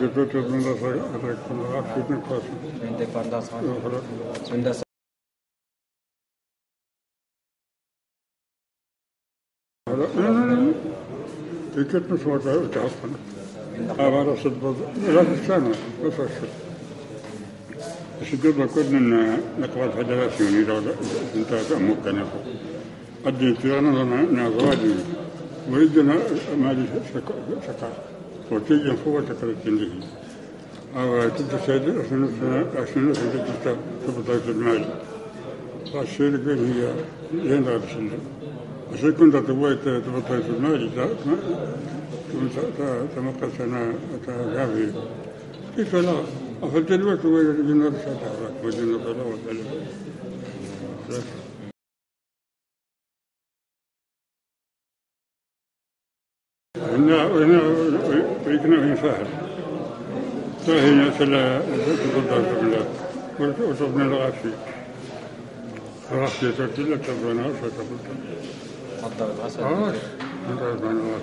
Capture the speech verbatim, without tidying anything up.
J'ai tout le monde à sa, à sa, à sa, à sa, Indépendance, hein. Voilà. Indépendance. Voilà. Non, non, non, non. Ticket n ṣṣwat, ur tt-ɛeṭṭlen. Abar aṣedded, la tessana, la tessana. Aṣedded akked n, n qwat federasyun, ila, n ta, ta, mukan akk. Ad d-yettiɣ n, n, n ẓwali. Wid n, ma di, s, s, s, s, wati n ṣṣwat akk. Awa, tebda sayda, asen-, asen-, asen-, tebda, tebda tedmal. Aṣil kan hiya, yan ɣer tselda. Aṣil kan da tebda, tebda tedmal, ta, ta, ta, ta, ta, maqasana, ta, gavi. Kif ala, afalta lwaqt wa yadina bsata, wa yadina bsata, wa yadina. هنا، هنا، ويكنا وين فاهم. فهنا سلا، تفضل بالله. وصلنا الغاشي. الغاشي تاكل، تبغى ناس، تاكل. تفضل، الغاشي. خلاص، انت تبغى ناس.